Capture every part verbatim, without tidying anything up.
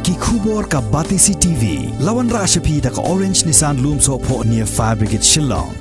Ki khubor ka Batesi T V. La wanrah sha phi da ka Orange Nissan Lumsohphoh near Fire Brigade Shillong.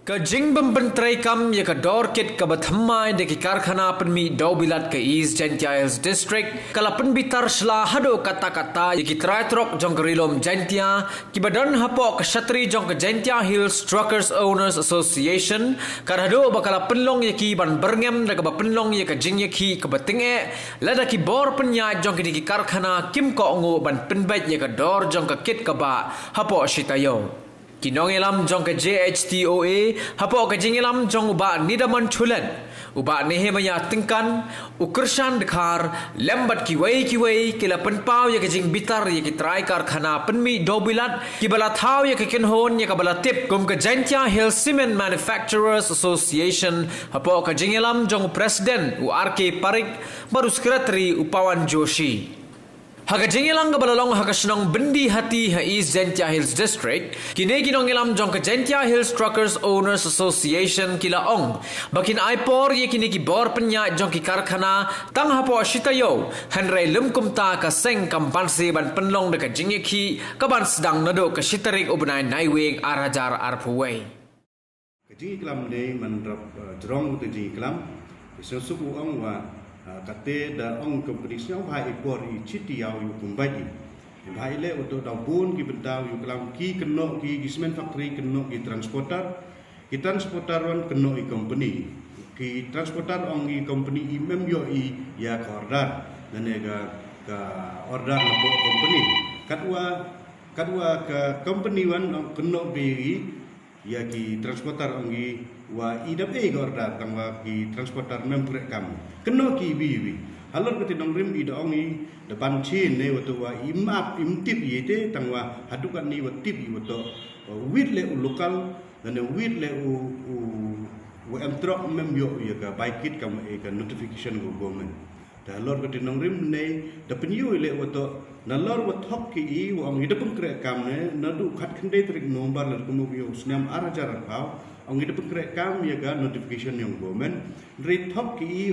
Ka jingbym pyntreikam ïa ka dor kit kaba thymmai da ki karkhana pynmih dewbilat ka East Jaintia Hills District ka la pynbitar shla haduh katta katta ïa ki trai trok jong ka Ri-lum Jaintia kiba don hapoh ka shatri jong ka Jaintia Hills Truckers Owners Association, kat haduh ba ka la pynlong ïa ki ban byrngem da kaba pynlong ïa ka jingïakhih kaba tyngeh lada ki bor pynïaid jong kine ki karkhana kim kohnguh ban pynbeit ïa ka dor jong ka kit ka bah hapoh shi taïew. Ki nongïalam jong ka J H T O A hapoh ka jingïalam jong u Bah Nidamon Chulen, u Bah Nehemiah Tyngkan, u Kyrshan Dkhar lem bad kiwei kiwei ki la pynpaw ïa ka jingbitar ïa ki trai karkhana pynmih dewbilat kiba la thaw ïa ka kynhun ïa kaba la tip kum ka Jaintia Hills Cement Manufacturers Association hapoh ka jingïalam jong u President u R K Parik bad u Secretary u Pawan Joshi. Ha ka jingïalang kaba la long ha ka shnong Byndihati ha East Jaintia Hills District, kine ki nongïalam jong ka Jaintia Hills Truckers Owners Association ki la ong ba kin ai por ïa kine ki bor pynïaid jong ki karkhana tang hapoh shi taïew, hynrei lym kumta ka seng kam banse ban pynlong da ka jingïakhih kaban sdang naduh ka shi tarik u bnai Naiwieng ar hajar arphew wei. Ka jingïalam ne man rap, eh, jrong ka jingïalam. Ka seng suk u ong wa, eh, kate da ong company sngewbha i por i chiti ïa u pynbeit i. Bha i leh u to da bun ki bynta u klam ki kynnoh ki, ki cement factory kynnoh ki transporter. Ki transporter wan kynnoh i company. Ki transporter ong i company i mem ïoh i ïa ka order. Lane ka, ka order na po company. Katwa, katwa ka company wan ong kynnoh ki ïa ki transporter ong i wa i dap ei ka order tang wa ki transporter mem kre kam. Kynnoh ki bi bi. Halor ka ti nongrim i da ong i da ban chin ne wa to wa i map im tip i te tang wa haduh kan ni wa tip i wa to, uh, wit le u local dan wit le u, u, u em trok mem ïoh ïa ka bai kit kam e ka notification go government. Da lor ka ti nongrim ne da pynïoh i le wa to na lor wa thok ki i wa ong i da pynkreh kam ne naduh khat khyndai tarik November la kumuk ïa u snem ar hajar arphew ong i da pynkreh kam ïa ka notification yong government. Re thok ki i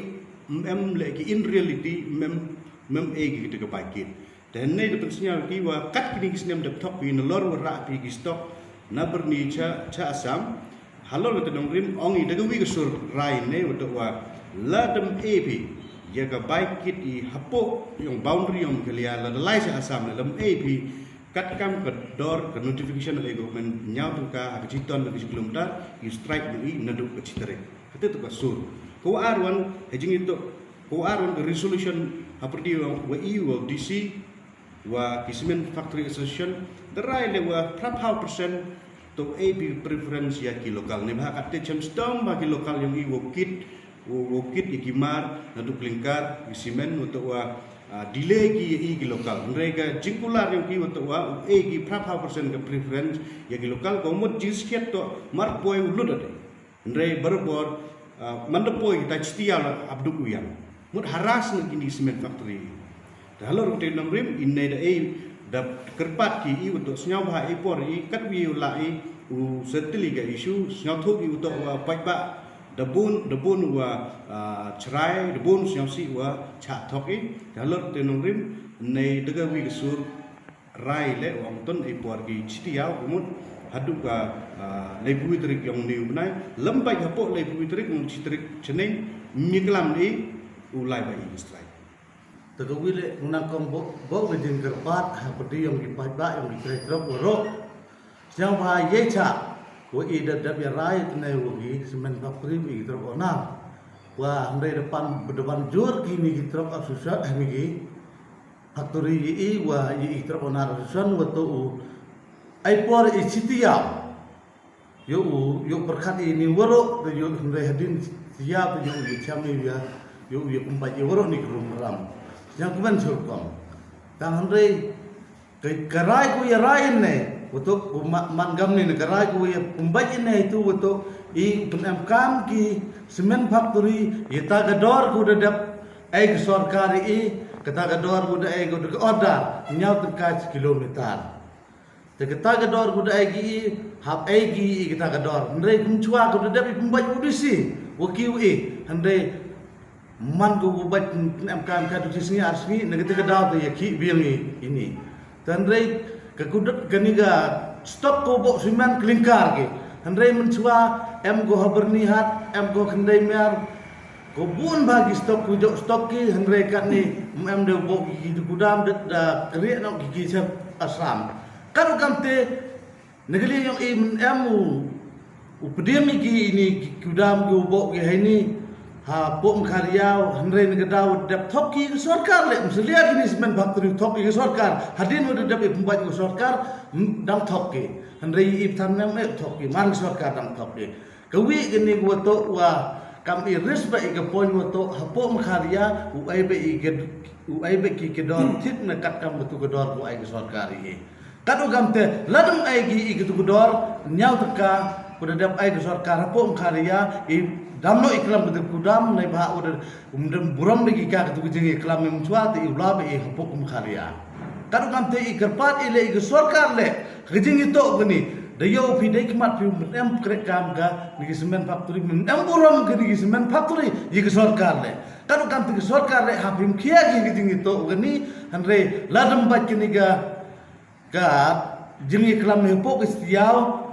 mem le ki in reality mem, mem e ki te ka bai kit. Te hynne da pynsngew ki wa kat kini ki snem da thok ki na lor wa rah ki ki stock na byrni cha, cha Assam. Halor ka te nongrim ong i da ka wi ka sur rai ne wa to wa la dam e phi ïa ka bai kit i hapoh yong boundary yong Meghalaya la da lai cha Assam la dam e phi kat kam ka dor ka notification e government ñiaw tang ka ha ka chiton na ka chi kilometer i strike na i naduh ka chi tarik. Kate to ka sur. Ko ar wan ha jing i to Ko ar wan ka resolution ha pyrdi wa i wa D C wa ki cement factory association da rai le wa phraphaw percent to e bi preference ïa ki local ne ba ka te chem stom ba ki local yong i wa kit wa, wa kit i ki mar na du clinker i cement wa to wa, ah, delay ki i ki local. Nre ka jingkular yong i wa to wa e ki phraphaw percent ka preference ïa ki local ko mut jingskiat to mar poi u lut ade. Nre barabor, ah, man da poi kita chiti ïa la abduk u ïang. Mut harass na kini cement factory. Da halor kute nongrim, inne da ei, da kyrpad ki i wa to sngewbha i por i, kat wi u la i, u settle i ka issue, sngewthuh i wa to wa paidbah, da bun, da bun wa, ah, chrai, da bun sngewsih wa chah thok i. Da halor kute nongrim, inne da ka wi ka sur, rai le wa ong ton i por ki chiti ïa u mut haduh ka, ah, laiphew tarik yong ni u bnai lem bai hapoh laiphew tarik mung chi tarik cheneng mi klam i u lai ba i strike. Te ka wi le nang kong bo, bo ka jingkyrpad ha pyrdi yong ki paidbah yong ki trai trok waroh. Sngewbha ïa cha wa i da dap ïa rai tne wa ki cement factory wa i trok onar. Wa hynrei da pan, da pan jur kini ki trok association, eh, ni ki factory i i wa i i trok onar association wa to u ai por i chiti ïa u. Ïa u, ïa u pyrkhat i ni waroh, te ïa u hynrei hadien chiti ïa, te ïa u ïa cham ïa, ïa u ïa pynbeit ïa waroh ni ki rum ram. Yang kmen sur kom. Tang hynrei ka, ka rai ku ïa rai ne, wa to u ma, man gam ne, ka rai ku ïa pynbeit ne tu wa to i pynem kam ki cement factory ïa ta ka dor ku da dep. Ei ka sorkar i, kata ka dor ku da ei ku da ka order, ñiaw tyrkai kilometer. Te kata ka dor ku da ei ki i, hap ei ki i kata ka dor. Hynrei kumchwa ku da dep i pynbeit u D C, wa ki u i, hynrei Man ko ba bad em kam ka tu sngi ar sngi na kata ka daw te ïa ki biang i ini. Te hynrei ka kudut kani ka stock ko bok simen klingkar ki. Hynrei mynchwa em ko ha Byrnihat, em ko Khyndai Mer. Ko bun ba ki stock ko jok stock ki hynrei katni em de bok ki tu kudam da kriak nok ki ki chep Assam. Kat u kam te na ka liang ïong i em u u pdiang i ki ini ki kudam ki u bok ki haini ha pok Mkharïaw hynrei na ka daw dep thok ki ka sorkar le mselia ki ni simen factory thok ki ka sorkar hadien wa dep i pynbait ka sorkar dang thok ki hynrei i ptan em e thok ki man ka sorkar dang thok ki ka wi ki ni wa to wa kam i ris ba i ka pon wa to ha pok Mkharïaw u ai ba i ka u ai ba ki ka dor thik na kat kam tu ka dor u ai ka sorkar i Kat u kam te la dang ai ki i kitu kudor ñiaw teka ku da dep ai ka sorkar hapoh Mkharïaw i dam no i klam kitu kudam nai ba u da um dam burom da ki ka kitu ki jing i klam i mchwa te i ula ba i hapoh Mkharïaw. Kat u kam te i kyrpad i le i ka sorkar le ka jing i tok kani da yow phi dei khmat phi um em krek kam ka ni ki cement factory um em burom ka ni ki cement factory i ka sorkar le. Kat u kam te ka sorkar le ha phim khia ki ka jing i tok kani hynrei la dang bad kani ka Ka jingïaklam hapoh ka stiaw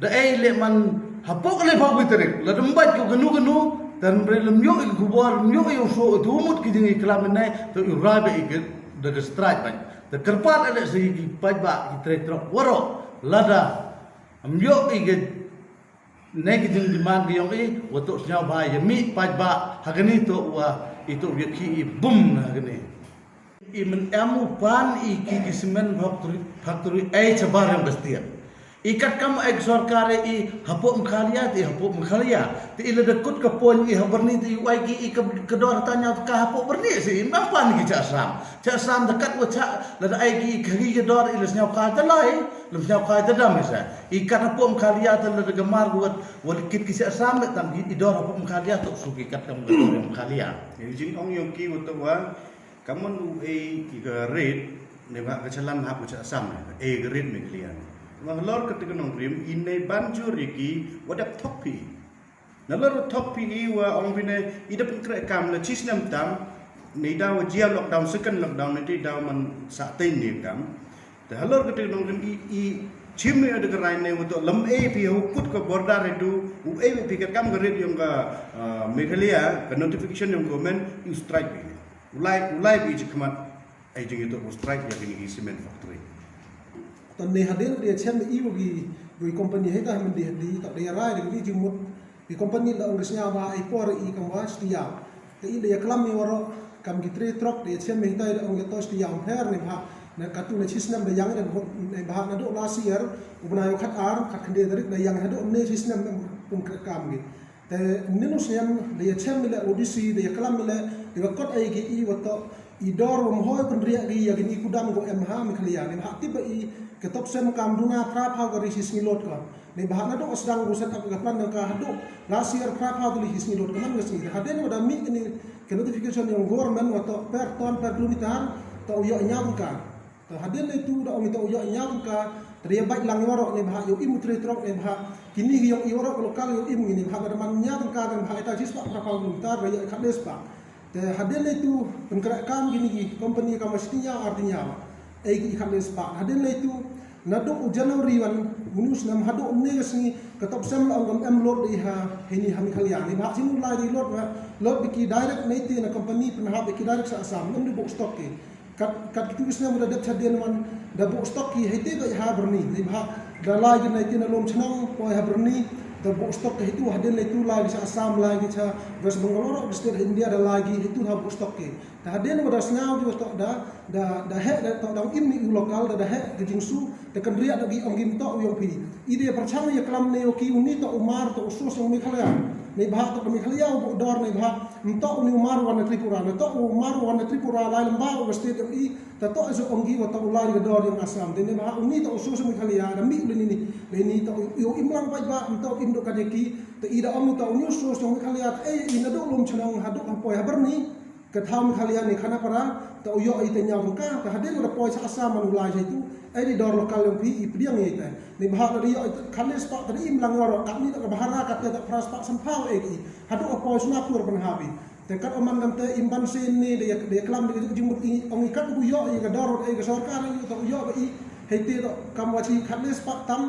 da ei leh man hapoh ka leh phaw tarik la dang bad ko kanu kanu tan bre lem ïoh i khubor lem ïoh i uso tu mut ki jingïaklam ne to i rai ba i da ka strike ban da kyrpad ale sa i ki paidbah ki trei trok waro lada am ïoh i ka ne ki jingdemand ki ïong i wa to sñiaw ba ïa mih paidbah ha kani to wa i to ïa ki i bum ha kani. I men em u pan i ki ki cement factory factory ai chabar yang bestian. I kat kam ai sorkar i hapoh Mkharïaw ti hapoh Mkharïaw ti i lada kut ka pon i habar ni ti wai ki i ka dor tanya ka hapoh berni si i mem pan ki cha Assam cha Assam da kat wa cha lada ai ki ka gi ka dor i la sñiaw ka ta lai la sñiaw ka ta dam sa i kat hapoh Mkharïaw ta lada ka mar wat wal kit ki cha Assam tam ki i dor hapoh Mkharïaw to su ki kat kam ka dor Mkharïaw. Eugene ong yong ki wa to wa Ka mon u ei ki ka rit ne ba ka chalan hap u cha Assam ne ei ka rit Meghalaya ne. Wa lor ka te ka nongrim i ne ban jur ïa ki wa dep thok phi. Na lor thok phi i wa ong phi ne i dep kre kam la chi snem tam ne da wa jia lockdown second lockdown ne te da man sa te ne kam. Te halor ka te ka nongrim i i chim ne da ka rai ne wa to lam ei phi hu kut ka border re du u ei phi ka kam ka rit yong ka Meghalaya ka notification yong government u strike phi. Ulai ulai bi chi khmat ai jing ito strike ya kini ki cement factory. Tan ne hadin dia chem i wa gi wa gi company heta men di di ta dia rai di jing mut. Ki company la ong snya ba ai por i kam wa stia. Te i le ya klam i waro kam ki tre trok dia chem heta da ong to stia ong pher ne ba na katu na chisnem da yang da ba na do last year u bna yo khat ar khat khande da rik da yang hadu ne chisnem pun kam gi. Te ninu snem da ya chem mile O D C da ya klam mile da ya kot ai ki i wato i dor wa mhoi pynriah ki ya kini kudam go em ha Meghalaya ne ha tip ba i ka top sem kam duna phra phaw ka ri shi sngi lot ka ne ba na do sdang go set up ka plan ka hadu last year phra phaw ka ri shi sngi lot ka man ka sngi ha den wa da mi kini ka notification yong government wato per ton per kilometer to yo nyam ka. Ta hadien le tu da ong ita u ïa ïa ka ta ria bait lang warok ne ba ïa im tre trok ne ba kini ïa i warok lokal ïa im ne ba da man ïa ka ne ba ita jis ba ka pang ta ria khat des ba. Te hadien le tu pengkrak kam kini ki company ka ma siti ïa arti ïa ei ki khat des ba hadien le tu na dok u January wan munus nam hadok ne sngi ka top sem la ong em lot di ha hini ha Meghalaya ne ba sinu la di lot ba lot di ki direct ne ti na company pun ha di ki direct sa Assam nam di bok stock ki Kat kat kitu ki snem da dep chadien wan da buh stock ki hei te da ha Byrni ne ba da lai ki nai ki na lum chnong poi ha Byrni da buh stock ki hitu hadien lai tu lai ki cha Assam lai ki cha West Bengal ro ki state India da lai ki hitu ha buh stock ki ta hadien wa da sngaw ki wa to da da da he da to da im ni u local da da he ki jingsu da kan riak da ki ong ki mtok u yong phi. I de pyrchang ïa klam ne ki uni to umar to usus yong Meghalaya. Ne ba to Meghalaya u dor ne ba mtok uni umar wan Tripura ne to umar wan Tripura lai lamba u state yong i. Ta to isu ong ki wa to ulai ka dor yong Assam. Te ne ba uni to usus yong Meghalaya da mi le ni ni. Le ni to ïa im lang bai ba mtok im do ka de ki. Ta i da ong to uni usus yong Meghalaya ta e i na do lum chnong ha do ha poi ha Byrni. Ka thaw Meghalaya ne Khanapara ta u ïoh i te ñiaw ka ta hadien da poi sa Assam man u lai sa itu ai di dor lokal yong phi i pdiang i te ne ba da ïoh i te khalis pa ta im lang waro kat ni ta ka bahara kat te ta pras pa samphaw e i hadu poi suna pur ban habi Te kat u man kam te im ban sien ne da ïa klam da ka jingmut i ong i kat u ïoh i ka dor ei ka sorkar i to ïoh ba i hei te to kam wa chi khat ne spah tam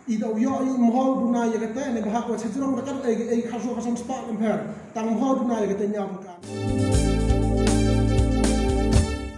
i to ïoh i mho duna ïa ka te ne ba ha wa chi jrong da kat ei ei khat so ka sam spah kam pher tang mho duna ïa ka te ñiaw ka.